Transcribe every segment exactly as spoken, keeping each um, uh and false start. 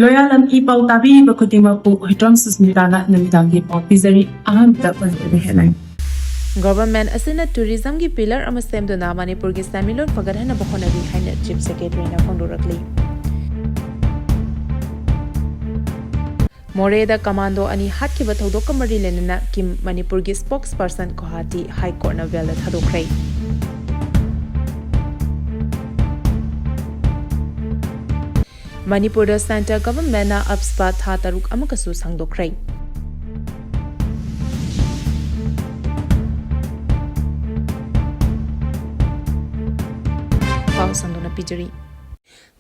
ꯂꯣꯌꯥꯂꯝ E ꯄꯥꯎ ꯇꯥꯕꯤꯔꯤꯕ ꯈꯨꯗꯤꯡꯃꯛꯄꯨ ꯍꯨꯏꯗ꯭ꯔꯣꯝ ꯁꯨꯁꯃꯤꯇꯥꯅ ꯅꯨꯃꯤꯗꯥꯡꯒꯤ ꯄꯥꯎ ꯄꯤꯖꯔꯤ꯫ ꯑꯍꯥꯟꯕꯗ ꯃꯅꯤꯄꯨꯔꯒꯤ headline꯫ ꯒꯚꯔꯟꯃꯦꯟꯠ ꯑꯁꯤꯅ ꯇꯨꯔꯤꯖꯝꯒꯤ ꯄꯤꯂꯔ ꯑꯃ ꯁꯦꯝꯗꯨꯅ ꯃꯅꯤꯄꯨꯔꯒꯤ ꯁꯦꯟꯃꯤꯠꯂꯣꯟ ꯐꯒꯠꯍꯟꯅꯕ ꯍꯣꯠꯅꯔꯤ ꯍꯥꯏꯅ ꯆꯤꯐ ꯁꯦꯀ꯭ꯔꯦꯇꯔꯤꯅ ꯐꯣꯡꯗꯣꯔꯛꯂꯤ꯫ ꯃꯣꯔꯦꯗ ꯀꯃꯥꯟꯗꯣ ꯑꯅꯤ ꯍꯥꯠꯈꯤꯕ ꯊꯧꯗꯣꯛꯀ ꯃꯔꯤ ꯂꯩꯅꯅ ꯀꯤꯝ ꯃꯅꯤꯄꯨꯔꯒꯤ ꯁ꯭ꯄꯣꯛꯁ ꯄꯔꯁꯟ ꯒꯨꯋꯥꯍꯥꯇꯤ ꯍꯥꯏ ꯀꯣꯔꯠꯅ ꯕꯦꯜꯗ ꯊꯥꯗꯣꯛꯈ꯭ꯔꯦ꯫ ꯃꯅꯤꯄꯨꯔꯗ ꯁꯦꯟꯇꯔ ꯒꯚꯔꯟꯃꯦꯟꯠꯅ ꯑꯞꯁꯄꯥ ꯊꯥ ꯇꯔꯨꯛ ꯑꯃꯨꯛꯀꯁꯨ ꯁꯥꯡꯗꯣꯛꯈ꯭ꯔꯦ꯫ ꯄꯥꯎ ꯁꯟꯗꯣꯛꯅ ꯄꯤꯖꯔꯤ꯫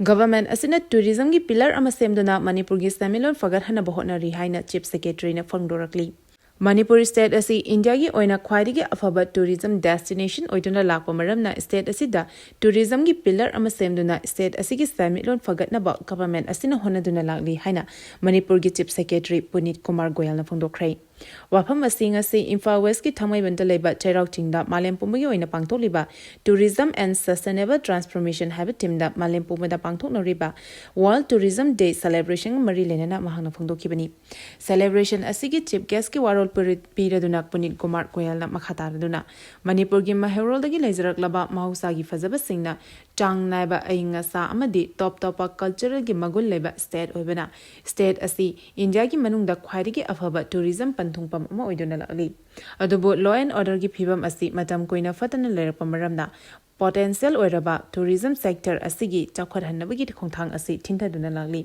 ꯒꯚꯔꯟꯃꯦꯟꯠ ꯑꯁꯤꯅ ꯇꯨꯔꯤꯖꯝꯒꯤ ꯄꯤꯂꯔ ꯑꯃ ꯁꯦꯝꯗꯨꯅ ꯃꯅꯤꯄꯨꯔꯒꯤ ꯁꯦꯟꯃꯤꯠꯂꯣꯟ ꯐꯒꯠꯍꯟꯅꯕ ꯍꯣꯠꯅꯔꯤ ꯍꯥꯏꯅ ꯆꯤꯐ ꯁꯦꯀ꯭ꯔꯦꯇꯔꯤꯅ ꯐꯣꯡꯗꯣꯔꯛꯂꯤ꯫ ꯃꯅꯤꯄꯨꯔ ꯁ꯭ꯇꯦꯠ ꯑꯁꯤ ꯏꯟꯗꯤꯌꯥꯒꯤ ꯑꯣꯏꯅ ꯈ꯭ꯋꯥꯏꯗꯒꯤ ꯑꯐꯕ ꯇꯨꯔꯤꯖꯝ ꯗꯦꯁꯇꯤꯅꯦꯁꯟ ꯑꯣꯏꯗꯨꯅ ꯂꯥꯛꯄ ꯃꯔꯝꯅ ꯁ꯭ꯇꯦꯠ ꯑꯁꯤꯗ ꯇꯨꯔꯤꯖꯝꯒꯤ ꯄꯤꯂꯔ ꯑꯃ ꯁꯦꯝꯗꯨꯅ ꯁ꯭ꯇꯦꯠ ꯑꯁꯤꯒꯤ ꯁꯦꯟꯃꯤꯠꯂꯣꯟ ꯐꯒꯠꯅꯕ ꯒꯚꯔꯟꯃꯦꯟꯠ ꯑꯁꯤꯅ ꯍꯣꯠꯅꯗꯨꯅ ꯂꯥꯛꯂꯤ ꯍꯥꯏꯅ ꯃꯅꯤꯄꯨꯔꯒꯤ ꯆꯤꯐ ꯁꯦꯀ꯭ꯔꯦꯇꯔꯤ ꯄꯨꯅꯤꯠ ꯀꯨꯃꯥꯔ ꯒꯣꯌꯜꯅ ꯐꯣꯡꯗꯣꯛꯈ꯭ꯔꯦ꯫ ꯋꯥꯐꯝ ꯑꯁꯤ ꯉꯁꯤ ꯏꯝꯐꯥꯜ ꯋꯦꯁꯀꯤ ꯊꯥꯡꯃꯩꯕꯟꯗ ꯂꯩꯕ ꯆꯩꯔꯥꯎ ꯆꯤꯡꯗ ꯃꯥꯂꯦꯝ ꯄꯨꯝꯕꯒꯤ ꯑꯣꯏꯅ ꯄꯥꯡꯊꯣꯛꯂꯤꯕ Tourism and Sustainable Transformation ꯍꯥꯏꯕ ꯊꯤꯝꯗ ꯃꯥꯂꯦꯝ ꯄꯨꯝꯕꯗ ꯄꯥꯡꯊꯣꯛꯅꯔꯤꯕ ꯋꯥꯔꯜꯗ ꯇꯨꯔꯤꯖꯝ ꯗꯦ ꯁꯦꯂꯦꯕ꯭ꯔꯦꯁꯟꯒ ꯃꯔꯤ ꯂꯩꯅꯅ ꯃꯍꯥꯛꯅ ꯐꯣꯡꯗꯣꯛꯈꯤꯕꯅꯤ꯫ ꯁꯦꯂꯦꯕ꯭ꯔꯦꯁꯟ ꯑꯁꯤꯒꯤ ꯆꯤꯐ ꯒꯦꯁ꯭ꯠꯀꯤ ꯋꯥꯔꯣꯜ ꯄꯤꯔ-, ꯄꯤꯔꯗꯨꯅ ꯄꯨꯅꯤꯠ ꯀꯨꯃꯥꯔ ꯒꯣꯌꯜꯅ ꯃꯈꯥ ꯇꯥꯔꯗꯨꯅ ꯃꯅꯤꯄꯨꯔꯒꯤ ꯃꯩꯍꯧꯔꯣꯜꯗꯒꯤ ꯂꯩꯖꯔꯛꯂꯕ ꯃꯍꯧꯁꯥꯒꯤ ꯐꯖꯕꯁꯤꯡꯅ ꯆꯥꯡ ꯅꯥꯏꯕ ꯑꯏꯪ ꯑꯁꯥ ꯑꯃꯗꯤ ꯇꯣꯞ ꯇꯣꯞꯄ ꯀꯜꯆꯔꯦꯜꯒꯤ ꯃꯒꯨꯟ ꯂꯩꯕ ꯁ꯭ꯇꯦꯠ ꯑꯣꯏꯕꯅ ꯁ꯭ꯇꯦꯠ ꯑꯁꯤ ꯏꯟꯗꯤꯌꯥꯒꯤ ꯃꯅꯨꯡꯗ ꯈ꯭ꯋꯥꯏꯗꯒꯤ ꯑꯐꯕ ꯇꯨꯔꯤꯖꯝ ꯄꯟꯊꯨꯡꯐꯝ ꯑꯃ ꯑꯣꯏꯗꯨꯅ ꯂꯥꯛꯂꯤ꯫ ꯑꯗꯨꯕꯨ law and orderꯒꯤ ꯐꯤꯕꯝ ꯑꯁꯤ ꯃꯇꯝ ꯀꯨꯏꯅ ꯐꯠꯇꯅ ꯂꯩꯔꯛꯄ ꯃꯔꯝꯅ ꯄꯣꯇꯦꯟꯁꯤꯌꯦꯜ ꯑꯣꯏꯔꯕ ꯇꯨꯔꯤꯖꯝ ꯁꯦꯛꯇꯔ ꯑꯁꯤꯒꯤ ꯆꯥꯎꯈꯠꯍꯟꯅꯕꯒꯤ ꯈꯣꯡꯊꯥꯡ ꯑꯁꯤ ꯊꯤꯟꯊꯗꯨꯅ ꯂꯥꯛꯂꯤ꯫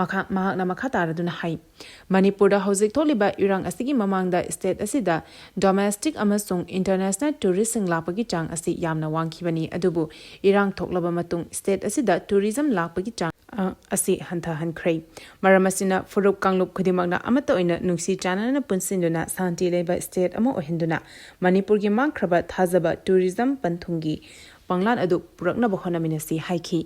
ꯃꯈꯥ-, ꯃꯍꯥꯛꯅ ꯃꯈꯥ ꯇꯥꯔꯗꯨꯅ ꯍꯥꯏ, ꯃꯅꯤꯄꯨꯔꯗ ꯍꯧꯖꯤꯛ ꯊꯣꯛꯂꯤꯕ ꯏꯔꯥꯡ ꯑꯁꯤꯒꯤ ꯃꯃꯥꯡꯗ ꯁ꯭ꯇꯦꯠ ꯑꯁꯤꯗ ꯗꯣꯃꯦꯁꯇꯤꯛ ꯑꯃꯁꯨꯡ ꯏꯟꯇꯔꯅꯦꯁꯅꯦꯜ ꯇꯨꯔꯤꯁ꯭ꯠꯁꯤꯡ ꯂꯥꯛꯄꯒꯤ ꯆꯥꯡ ꯑꯁꯤ ꯌꯥꯝꯅ ꯋꯥꯡꯈꯤꯕꯅꯤ, ꯑꯗꯨꯕꯨ ꯏꯔꯥꯡ ꯊꯣꯛꯂꯕ ꯃꯇꯨꯡ ꯁ꯭ꯇꯦꯠ ꯑꯁꯤꯗ ꯇꯨꯔꯤꯖꯝ ꯂꯥꯛꯄꯒꯤ ꯆꯥꯡ, ꯑ, ꯑꯁꯤ ꯍꯟꯊꯍꯟꯈ꯭ꯔꯦ꯫ ꯃꯔꯝ ꯑꯁꯤꯅ ꯐꯨꯔꯨꯞ ꯀꯥꯡꯂꯨꯞ ꯈꯨꯗꯤꯡꯃꯛꯅ ꯑꯃꯠꯇ ꯑꯣꯏꯅ ꯅꯨꯡꯁꯤ ꯆꯥꯟꯅꯅ ꯄꯨꯟꯁꯤꯟꯗꯨꯅ ꯁꯥꯟꯇꯤ ꯂꯩꯕ ꯁ꯭ꯇꯦꯠ ꯑꯃ ꯑꯣꯏꯍꯟꯗꯨꯅ ꯃꯅꯤꯄꯨꯔꯒꯤ ꯃꯥꯡꯈ꯭ꯔꯕ ꯊꯥꯖꯕ ꯇꯨꯔꯤꯖꯝ ꯄꯟꯊꯨꯡꯒꯤ ꯃꯪꯂꯥꯟ ꯑꯗꯨ ꯄꯨꯔꯛꯅꯕ ꯍꯣꯠꯅꯃꯤꯟꯅꯁꯤ ꯍꯥꯏꯈꯤ꯫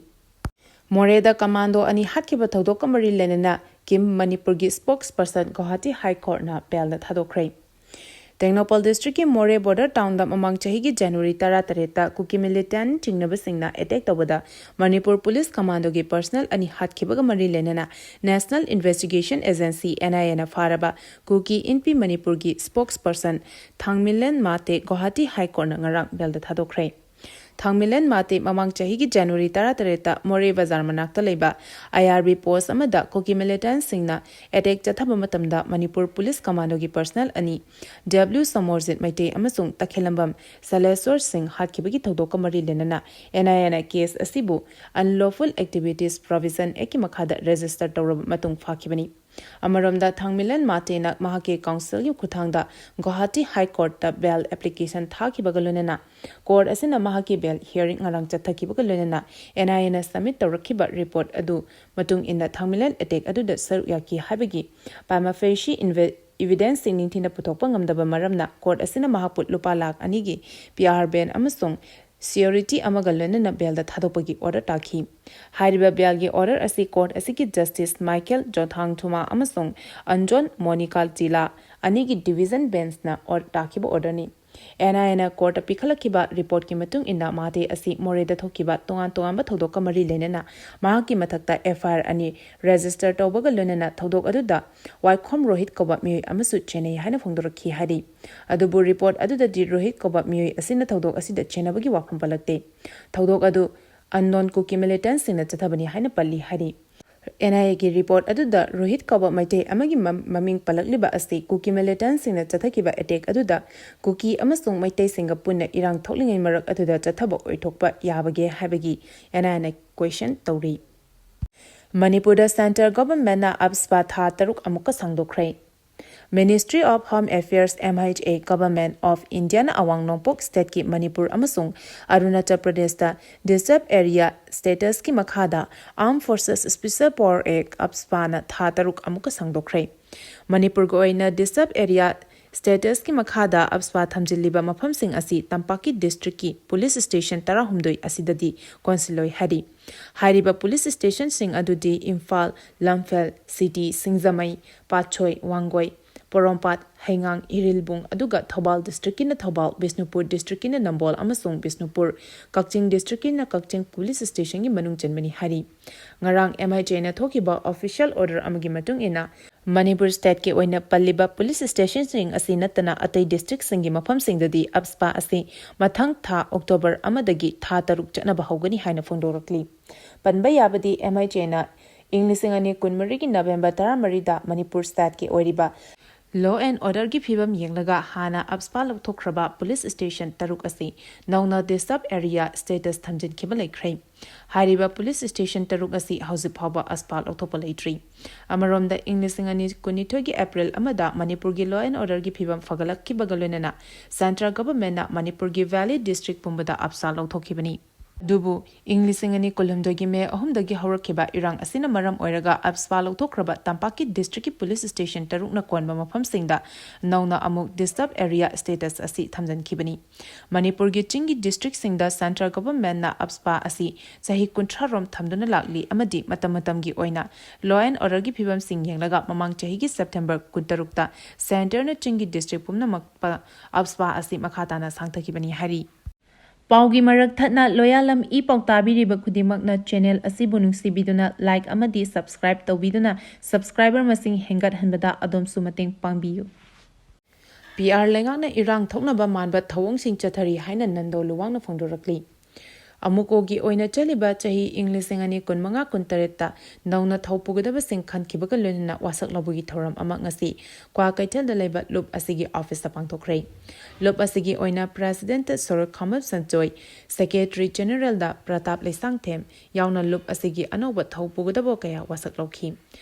ꯃꯣꯔꯦꯗ ꯀꯃꯥꯟꯗꯣ ꯑꯅꯤ ꯍꯥꯠꯈꯤꯕ ꯊꯧꯗꯣꯛꯀ ꯃꯔꯤ ꯂꯩꯅꯅ ꯀꯤꯝ ꯃꯅꯤꯄꯨꯔꯒꯤ ꯁ꯭ꯄꯣꯛꯁ ꯄꯔꯁꯟ ꯒꯨꯋꯥꯍꯥꯇꯤ ꯍꯥꯏ ꯀꯣꯔꯠꯅ ꯕꯦꯜꯗ ꯊꯥꯗꯣꯛꯈ꯭ꯔꯦ꯫ ꯇꯦꯡꯅꯧꯄꯜ ꯗꯤꯁꯇ꯭ꯔꯤꯛꯀꯤ ꯃꯣꯔꯦ ꯕꯣꯔꯗꯔ ꯇꯥꯎꯟꯗ ꯃꯃꯥꯡ ꯆꯍꯤꯒꯤ ꯖꯅꯋꯥꯔꯤ ꯇꯔꯥꯇꯔꯦꯠꯇ ꯀꯨꯀꯤ ꯃꯤꯂꯤꯇꯦꯟ ꯆꯤꯡꯅꯕꯁꯤꯡꯅ ꯑꯦꯇꯦꯛ ꯇꯧꯕꯗ ꯃꯅꯤꯄꯨꯔ ꯄꯨꯂꯤꯁ ꯀꯃꯥꯟꯗꯣꯒꯤ ꯄꯔꯁꯅꯦꯜ ꯑꯅꯤ ꯍꯥꯠꯈꯤꯕꯒ ꯃꯔꯤ ꯂꯩꯅꯅ ꯅꯦꯁꯅꯦꯜ ꯏꯟꯚꯦꯁꯇꯤꯒꯦꯁꯟ ꯑꯦꯖꯦꯟꯁꯤ, NIAꯅ ꯐꯥꯔꯕ ꯀꯨꯀꯤ ꯏꯟꯄꯤ ꯃꯅꯤꯄꯨꯔꯒꯤ ꯁ꯭ꯄꯣꯛꯁ ꯄꯔꯁꯟ ꯊꯥꯡꯃꯤꯂꯦꯟ ꯃꯥꯇꯦ ꯒꯨꯋꯥꯍꯥꯇꯤ ꯍꯥꯏ ꯀꯣꯔꯠꯅ ꯉꯔꯥꯡ ꯕꯦꯜꯗ ꯊꯥꯗꯣꯛꯈ꯭ꯔꯦ꯫ ꯊꯥꯡꯃꯤꯂꯦꯟ ꯃꯥꯇꯦ ꯃꯃꯥꯡ ꯆꯍꯤꯒꯤ ꯖꯅꯋꯥꯔꯤ ꯇꯔꯥꯇꯔꯦꯠꯇ ꯃꯣꯔꯦ ꯕꯖꯥꯔ ꯃꯅꯥꯛꯇ ꯂꯩꯕ IRB ꯄꯣꯁ ꯑꯃꯗ ꯀꯨꯀꯤ ꯃꯤꯂꯤꯇꯦꯟꯁꯤꯡꯅ ꯑꯦꯇꯦꯛ ꯆꯠꯊꯕ ꯃꯇꯝꯗ ꯃꯅꯤꯄꯨꯔ ꯄꯨꯂꯤꯁ ꯀꯃꯥꯟꯗꯣꯒꯤ ꯄꯔꯁꯅꯦꯜ ꯑꯅꯤ, W ꯁꯃꯣꯔꯖꯤꯠ ꯃꯩꯇꯩ ꯑꯃꯁꯨꯡ ꯇꯈꯦꯂꯝꯕꯝ ꯁꯂꯦꯁꯣꯔ ꯁꯤꯡ ꯍꯥꯠꯈꯤꯕꯒꯤ ꯊꯧꯗꯣꯛꯀ ꯃꯔꯤ ꯂꯩꯅꯅ NIAꯅ ꯀꯦꯁ ꯑꯁꯤꯕꯨ Unlawful Activities Provision Actꯀꯤ ꯃꯈꯥꯗ ꯔꯦꯖꯤꯁꯇꯔ ꯇꯧꯔꯕ ꯃꯇꯨꯡ ꯐꯥꯈꯤꯕꯅꯤ꯫ ꯑꯃꯔꯣꯝꯗ, ꯊꯥꯡꯃꯤꯂꯦꯟ ꯃꯥꯇꯦꯅ ꯃꯍꯥꯛꯀꯤ ꯀꯥꯎꯟꯁꯤꯜꯒꯤ ꯈꯨꯠꯊꯥꯡꯗ ꯒꯨꯋꯥꯍꯥꯇꯤ ꯍꯥꯏ ꯀꯣꯔꯠꯇ ꯕꯦꯜ ꯑꯦꯄ꯭ꯂꯤꯀꯦꯁꯟ ꯊꯥꯈꯤꯕꯒ ꯂꯣꯏꯅꯅ ꯀꯣꯔꯠ ꯑꯁꯤꯅ ꯃꯍꯥꯛꯀꯤ ꯕꯦꯜ ꯍꯤꯌꯔꯤꯡ ꯉꯔꯥꯡ ꯆꯠꯊꯈꯤꯕꯒ ꯂꯣꯏꯅꯅ NIAꯅ ꯁꯕꯃꯤꯠ ꯇꯧꯔꯛꯈꯤꯕ ꯔꯤꯄꯣꯔꯠ ꯑꯗꯨ ꯃꯇꯨꯡ ꯏꯟꯅ ꯊꯥꯡꯃꯤꯂꯦꯟ ꯑꯦꯇꯦꯛ ꯑꯗꯨꯗ ꯁꯔꯨꯛ ꯌꯥꯈꯤ ꯍꯥꯏꯕꯒꯤ prima facie ꯏꯟꯚꯦ-, ꯏꯚꯤꯗꯦꯟꯁꯁꯤꯡ ꯅꯤꯡꯊꯤꯅ ꯄꯨꯊꯣꯛꯄ ꯉꯝꯗꯕ ꯃꯔꯝꯅ ꯀꯣꯔꯠ ꯑꯁꯤꯅ ꯃꯍꯥꯛꯄꯨ ꯂꯨꯄꯥ ꯂꯥꯈ ꯑꯅꯤꯒꯤ PR ꯕꯦꯟ ꯑꯃꯁꯨꯡ ꯁꯤꯌꯣꯔꯤꯇꯤ ꯑꯃꯒ ꯂꯣꯏꯅꯅ ꯕꯦꯜꯗ ꯊꯥꯗꯣꯛꯄꯒꯤ ꯑꯣꯔꯗꯔ ꯇꯥꯈꯤ꯫ ꯍꯥꯏꯔꯤꯕ ꯕꯦꯜꯒꯤ ꯑꯣꯔꯗꯔ ꯑꯁꯤ ꯀꯣꯔꯠ ꯑꯁꯤꯒꯤ ꯖꯁꯇꯤꯁ ꯃꯥꯏꯀꯦꯜ ꯖꯣꯊꯥꯡꯊꯨꯃꯥ ꯑꯃꯁꯨꯡ ꯑꯟꯖꯣꯟ ꯃꯣꯅꯤꯀꯥ ꯆꯤꯂꯥ ꯑꯅꯤꯒꯤ ꯗꯤꯚꯤꯖꯟ ꯕꯦꯟꯁꯅ ꯑꯣꯔ-, ꯇꯥꯈꯤꯕ ꯑꯣꯔꯗꯔꯅꯤ꯫ NIAꯅ ꯀꯣꯔꯠꯇ ꯄꯤꯈꯠꯂꯛꯈꯤꯕ ꯔꯤꯄꯣꯔꯠꯀꯤ ꯃꯇꯨꯡ ꯏꯟꯅ ꯃꯥꯇꯦ ꯑꯁꯤ ꯃꯣꯔꯦꯗ ꯊꯣꯛꯈꯤꯕ ꯇꯣꯉꯥꯟ ꯇꯣꯉꯥꯟꯕ ꯊꯧꯗꯣꯛꯀ ꯃꯔꯤ ꯂꯩꯅꯅ ꯃꯍꯥꯛꯀꯤ ꯃꯊꯛꯇ FIR ꯑꯅꯤ ꯔꯦꯖꯤꯁꯇꯔ ꯇꯧꯕꯒ ꯂꯣꯏꯅꯅ ꯊꯧꯗꯣꯛ ꯑꯗꯨꯗ ꯋꯥꯏꯈꯣꯝ ꯔꯣꯍꯤꯠ ꯀꯧꯕ ꯃꯤꯑꯣꯏ ꯑꯃꯁꯨ ꯆꯦꯟꯅꯩ ꯍꯥꯏꯅ ꯐꯣꯡꯗꯣꯔꯛꯈꯤ ꯍꯥꯏꯔꯤ꯫ ꯑꯗꯨꯕꯨ ꯔꯤꯄꯣꯔꯠ ꯑꯗꯨꯗꯗꯤ ꯔꯣꯍꯤꯠ ꯀꯧꯕ ꯃꯤꯑꯣꯏ ꯑꯁꯤꯅ ꯊꯧꯗꯣꯛ ꯑꯁꯤꯗ ꯆꯦꯟꯅꯕꯒꯤ ꯋꯥꯐꯝ ꯄꯜꯂꯛꯇꯦ꯫ ꯊꯧꯗꯣꯛ ꯑꯗꯨ unknown ꯀꯨꯀꯤ ꯃꯤꯂꯤꯇꯦꯟꯁꯤꯡꯅ ꯆꯠꯊꯕꯅꯤ ꯍꯥꯏꯅ ꯄꯜꯂꯤ ꯍꯥꯏꯔꯤ꯫ NIAꯒꯤ ꯔꯤꯄꯣꯔꯠ ꯑꯗꯨꯗ ꯔꯣꯍꯤꯠ ꯀꯧꯕ ꯃꯩꯇꯩ ꯑꯃꯒꯤ ꯃ-, ꯃꯃꯤꯡ ꯄꯜꯂꯛꯂꯤꯕ ꯑꯁꯤ ꯀꯨꯀꯤ ꯃꯤꯂꯤꯇꯦꯟꯁꯤꯡꯅ ꯆꯠꯊꯈꯤꯕ ꯑꯦꯇꯦꯛ ꯑꯗꯨꯗ ꯀꯨꯀꯤ ꯑꯃꯁꯨꯡ ꯃꯩꯇꯩꯁꯤꯡꯒ ꯄꯨꯟꯅ ꯏꯔꯥꯡ ꯊꯣꯛꯂꯤꯉꯩ ꯃꯔꯛ ꯑꯗꯨꯗ ꯆꯠꯊꯕ ꯑꯣꯏꯊꯣꯛꯄ ꯌꯥꯕꯒꯦ ꯍꯥꯏꯕꯒꯤ NIAꯅ ꯀ꯭ꯋꯦꯁꯟ ꯇꯧꯔꯤ꯫ ꯃꯅꯤꯄꯨꯔꯗ ꯁꯦꯟꯇ꯭ꯔꯦꯜ ꯒꯚꯔꯟꯃꯦꯟꯠꯅ AFSPA ꯊꯥ ꯇꯔꯨꯛ ꯑꯃꯨꯛꯀ ꯁꯥꯡꯗꯣꯛꯈ꯭ꯔꯦ꯫ Ministry of Home Affairs, MHA, Government of Indiaꯅ ꯑꯋꯥꯡ ꯅꯣꯡꯄꯣꯛ ꯁ꯭ꯇꯦꯠꯀꯤ ꯃꯅꯤꯄꯨꯔ ꯑꯃꯁꯨꯡ ꯑꯔꯨꯅꯥꯆꯜ ꯄ꯭ꯔꯗꯦꯁꯇ Disturbed Area statusꯀꯤ ꯃꯈꯥꯗ Armed Forces Special Power Act, AFSPAꯅ ꯊꯥ ꯇꯔꯨꯛ ꯑꯃꯨꯛꯀ ꯁꯥꯡꯗꯣꯛꯈ꯭ꯔꯦ꯫ ꯃꯅꯤꯄꯨꯔꯒꯤ ꯑꯣꯏꯅ Disturbed Area statusꯀꯤ ꯃꯈꯥꯗ AFSPA ꯊꯝꯖꯤꯜꯂꯤꯕ ꯃꯐꯝꯁꯤꯡ ꯑꯁꯤ ꯇꯝꯄꯥꯛꯀꯤ ꯗꯤꯁꯇ꯭ꯔꯤꯛꯀꯤ ꯄꯨꯂꯤꯁ ꯁ꯭ꯇꯦꯁꯟ ꯇꯔꯥꯍꯨꯝꯗꯣꯏ ꯑꯁꯤꯗꯗꯤ ꯀꯣꯟꯁꯤꯜꯂꯣꯏ ꯍꯥꯏꯔꯤ꯫ ꯍꯥꯏꯔꯤꯕ ꯄꯨꯂꯤꯁ ꯁ꯭ꯇꯦꯁꯟꯁꯤꯡ ꯑꯗꯨꯗꯤ ꯏꯝꯐꯥꯜ, ꯂꯝꯐꯦꯜ, ꯁꯤꯗꯤ, ꯁꯤꯡꯖꯃꯩ, ꯄꯥꯠꯁꯣꯏ, ꯋꯥꯡꯒꯣꯏ, ꯄꯣꯔꯣꯝꯄꯥꯠ, ꯍꯩꯉꯥꯡ, ꯏꯔꯤꯜꯕꯨꯡ, ꯑꯗꯨꯒ ꯊꯧꯕꯥꯜ districtꯀꯤꯅ ꯊꯧꯕꯥꯜ, ꯕꯤꯁꯅꯨꯄꯨꯔ districtꯀꯤꯅ ꯅꯝꯕꯣꯜ ꯑꯃꯁꯨꯡ ꯕꯤꯁꯅꯨꯄꯨꯔ, ꯀꯛꯆꯤꯡ districtꯀꯤꯅ ꯀꯛꯆꯤꯡ police stationꯒꯤ ꯃꯅꯨꯡ ꯆꯟꯕꯅꯤ ꯍꯥꯏꯔꯤ꯫ ꯉꯔꯥꯡ MIJꯅ ꯊꯣꯛꯈꯤꯕ official order ꯑꯃꯒꯤ ꯃꯇꯨꯡ ꯏꯟꯅ, ꯃꯅꯤꯄꯨꯔ stateꯀꯤ ꯑꯣꯏꯅ ꯄꯜꯂꯤꯕ police stationꯁꯤꯡ ꯑꯁꯤ ꯅꯠꯇꯅ ꯑꯇꯩ districtꯁꯤꯡꯒꯤ ꯃꯐꯝꯁꯤꯡꯗꯗꯤ AFSPA ꯑꯁꯤ ꯃꯊꯪ ꯊꯥ October ꯑꯃꯗꯒꯤ ꯊꯥ ꯇꯔꯨꯛ ꯆꯠꯅꯕ ꯍꯧꯒꯅꯤ ꯍꯥꯏꯅ ꯐꯣꯡꯗꯣꯔꯛꯂꯤ꯫ ꯄꯟꯕ ꯌꯥꯕꯗꯤ, MIJꯅ ꯏꯪ ꯂꯤꯁꯤꯡ ꯑꯅꯤ ꯀꯨꯟꯃꯔꯤꯒꯤ November ꯇꯔꯥꯃꯔꯤꯗ ꯃꯅꯤꯄꯨꯔ stateꯀꯤ ꯑꯣꯏꯔꯤꯕ law and orderꯒꯤ ꯐꯤꯕꯝ ꯌꯦꯡꯂꯒ ꯍꯥꯟꯅ AFSPA ꯂꯧꯊꯣꯛꯈ꯭ꯔꯕ police station ꯇꯔꯨꯛ ꯑꯁꯤ ꯅꯧꯅ disturbed area status ꯊꯝꯖꯤꯟꯈꯤꯕ ꯂꯩꯈ꯭ꯔꯦ꯫ ꯍꯥꯏꯔꯤꯕ police station ꯇꯔꯨꯛ ꯑꯁꯤ ꯍꯧꯖꯤꯛ ꯐꯥꯎꯕ AFSPA ꯂꯧꯊꯣꯛꯄ ꯂꯩꯇ꯭ꯔꯤ꯫ ꯑꯃꯔꯣꯝꯗ, ꯏꯪ ꯂꯤꯁꯤꯡ ꯑꯅꯤ ꯀꯨꯟꯅꯤꯊꯣꯏꯒꯤ April ꯑꯃꯗ ꯃꯅꯤꯄꯨꯔꯒꯤ law and orderꯒꯤ ꯐꯤꯕꯝ ꯐꯒꯠꯂꯛꯈꯤꯕꯒ ꯂꯣꯏꯅꯅ central governmentꯅ ꯃꯅꯤꯄꯨꯔꯒꯤ valley district ꯄꯨꯝꯕꯗ AFSPA ꯂꯧꯊꯣꯛꯈꯤꯕꯅꯤ꯫ ꯑꯗꯨꯕꯨ ꯏꯪ ꯂꯤꯁꯤꯡ ꯑꯅꯤ ꯀꯨꯟꯍꯨꯝꯗꯣꯏꯒꯤ May ꯑꯍꯨꯝꯗꯒꯤ ꯍꯧꯔꯛꯈꯤꯕ ꯏꯔꯥꯡ ꯑꯁꯤꯅ ꯃꯔꯝ ꯑꯣꯏꯔꯒ AFSPA ꯂꯧꯊꯣꯛꯈ꯭ꯔꯕ ꯇꯝꯄꯥꯛꯀꯤ districtꯀꯤ police station ꯇꯔꯨꯛꯅ ꯀꯣꯟꯕ ꯃꯐꯝꯁꯤꯡꯗ ꯅꯧꯅ ꯑꯃꯨꯛ disturbed area status ꯑꯁꯤ ꯊꯝꯖꯤꯟꯈꯤꯕꯅꯤ꯫ ꯃꯅꯤꯄꯨꯔꯒꯤ ꯆꯤꯡꯒꯤ districtꯁꯤꯡꯗ central governmentꯅ AFSPA ꯑꯁꯤ ꯆꯍꯤ ꯀꯨꯟꯊ꯭ꯔꯥ ꯔꯣꯝ ꯊꯝꯗꯨꯅ ꯂꯥꯛꯂꯤ ꯑꯃꯗꯤ ꯃꯇꯝ ꯃꯇꯝꯒꯤ ꯑꯣꯏꯅ law and orderꯒꯤ ꯐꯤꯕꯝꯁꯤꯡ ꯌꯦꯡꯂꯒ ꯃꯃꯥꯡ ꯆꯍꯤꯒꯤ September ꯀꯨꯟꯇꯔꯨꯛꯇ centreꯅ ꯆꯤꯡꯒꯤ district ꯄꯨꯝꯅꯃꯛꯇ AFSPA ꯑꯁꯤ ꯃꯈꯥ ꯇꯥꯅ ꯁꯥꯡꯊꯈꯤꯕꯅꯤ ꯍꯥꯏꯔꯤ꯫ ꯄꯥꯎꯒꯤ ꯃꯔꯛ ꯊꯠꯅ ꯂꯣꯌꯥꯂꯝ ꯏ ꯄꯥꯎ ꯇꯥꯕꯤꯔꯤꯕ ꯈꯨꯗꯤꯡꯃꯛꯅ channel ꯑꯁꯤꯕꯨ ꯅꯨꯡꯁꯤꯕꯤꯗꯨꯅ like ꯑꯃꯗꯤ subscribe ꯇꯧꯕꯤꯗꯨꯅ subscriber ꯃꯁꯤꯡ ꯍꯦꯟꯒꯠꯍꯟꯕꯗ ꯑꯗꯣꯝꯁꯨ ꯃꯇꯦꯡ ꯄꯥꯡꯕꯤꯌꯨ꯫ PR ꯂꯩꯉꯥꯛꯅ ꯏꯔꯥꯡ ꯊꯣꯛꯅꯕ ꯃꯥꯟꯕ ꯊꯧꯑꯣꯡꯁꯤꯡ ꯆꯠꯊꯔꯤ ꯍꯥꯏꯅ ꯅꯟꯗꯣ ꯂꯨꯋꯥꯡꯅ ꯐꯣꯡꯗꯣꯔꯛꯂꯤ꯫ ꯑꯃꯨꯀꯣꯒꯤ ꯑꯣꯏꯅ ꯆꯠꯂꯤꯕ ꯆꯍꯤ ꯏꯪ ꯂꯤꯁꯤꯡ ꯑꯅꯤ ꯀꯨꯟꯃꯉꯥ ꯀꯨꯟꯇꯔꯦꯠꯇ ꯅꯧꯅ ꯊꯧ ꯄꯨꯒꯗꯕꯁꯤꯡ ꯈꯟꯈꯤꯕꯒ ꯂꯣꯏꯅꯅ ꯋꯥꯁꯛ ꯂꯧꯕꯒꯤ ꯊꯧꯔꯝ ꯑꯃ ꯉꯁꯤ ꯀ꯭ꯋꯥꯀꯩꯊꯦꯜꯗ ꯂꯩꯕ ꯂꯨꯞ ꯑꯁꯤꯒꯤ officeꯇ ꯄꯥꯡꯊꯣꯛꯈ꯭ꯔꯦ꯫ ꯂꯨꯞ ꯑꯁꯤꯒꯤ ꯑꯣꯏꯅ President ꯁꯣꯔꯣꯛ ꯈꯥꯃꯞ ꯁꯟꯖꯣꯏ, Secretary Generalꯗ ꯄ꯭ꯔꯇꯥꯞ ꯂꯩꯁꯥꯡꯊꯦꯝ ꯌꯥꯎꯅ ꯂꯨꯞ ꯑꯁꯤꯒꯤ ꯑꯅꯧꯕ ꯊꯧ ꯄꯨꯒꯗꯕ ꯀꯌꯥ ꯋꯥꯁꯛ ꯂꯧꯈꯤ꯫